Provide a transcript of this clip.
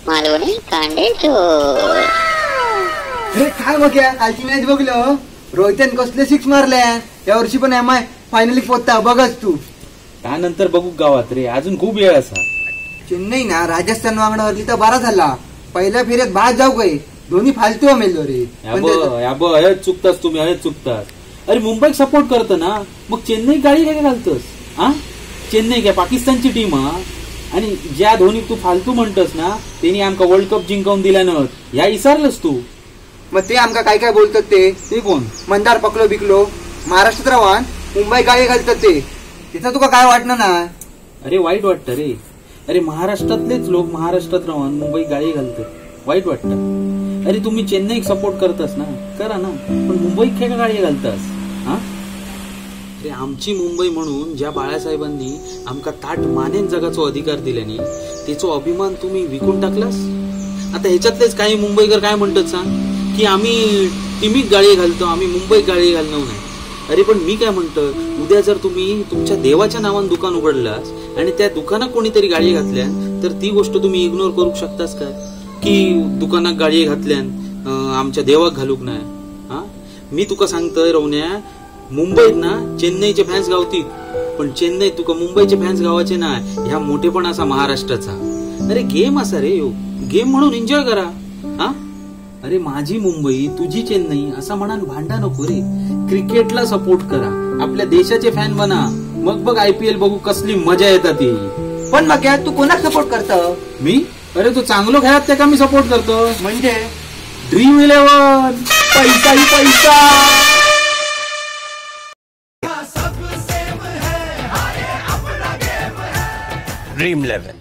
मालवणी कांडे चोर. अरे काय मग या कालची मॅच बघलो, रोहितन कसले सिक्स मारले. या वर्षी पण एम I finally पोहोचता बघच तू. त्यानंतर बघू गावात रे, अजून खूप वेळ असा. चेन्नई ना राजस्थान वांगडा हरली तर बरा झाला, पहिल्या फेऱ्यात बाद जाऊ काय, दोन्ही फालतू मेलो रे. हयच चुकतास तुम्ही, हयच चुकतास. अरे मुंबईक सपोर्ट करत ना, मग चेन्नई गाडी काय घालतस? हा चेन्नई काय पाकिस्तानची टीम हा? आणि ज्या धोनी तू फालतू म्हणतस ना, त्यांनी आमका वर्ल्ड कप जिंकवून दिला न, ह्या विसरलंस तू. मग ते आमका काय काय बोलतात ते? ते कोण? मंदार पकलो बिकलो, महाराष्ट्रात रावान मुंबई गाडी घालतात ते, तिथं तुका काय वाटणार ना? अरे वाईट वाटतं रे. अरे महाराष्ट्रातलेच लोक महाराष्ट्रात राहून मुंबई गाडी घालतात, वाईट वाटतं. अरे तुम्ही चेन्नईक सपोर्ट करतास ना, करा ना, पण मुंबईत काय गाडी घालतास? हा अरे आमची मुंबई म्हणून ज्या बाळासाहेबांनी आमका ताट मानेन जगाचो अधिकार दिल्यानी, त्याचो अभिमान तुम्ही विकून टाकलास. आता ह्याच्यातलेच काही मुंबईकर काय म्हणतात सांग, की आम्ही टीमीक गाळी घालतो, आम्ही मुंबईत गाळी घालणार नाही. अरे पण मी काय म्हणतो, उद्या जर तुम्ही तुमच्या देवाच्या नावान दुकान उघडलास आणि त्या दुकानात कोणीतरी गाळी घातल्या, तर ती गोष्ट तुम्ही इग्नोर करू शकतास काय? की दुकानात गाळी घातल्यान आमच्या देवाक घालूक नाही? हा मी तुका सांगतोय रवण्या, मुंबईत ना चेन्नईचे फॅन्स गावतील, पण चेन्नई तुका मुंबईचे फॅन्स गावाचे ना. ह्या मोठेपणा असा महाराष्ट्राचा. अरे गेम असा रे, यो गेम म्हणून एन्जॉय करा. हा अरे माझी मुंबई तुझी चेन्नई असा म्हणान भांडा नको रे. क्रिकेटला सपोर्ट करा, आपल्या देशाचे फॅन बना, मग बघ आयपीएल बघू कसली मजा येतात ती. पण मग तू कोणाक सपोर्ट करतो? मी? अरे तू चांगलो खेळात त्या का मी सपोर्ट करतो. म्हणजे ड्रीम इलेव्हन, पैसा ही पैसा. ड्रीम 11.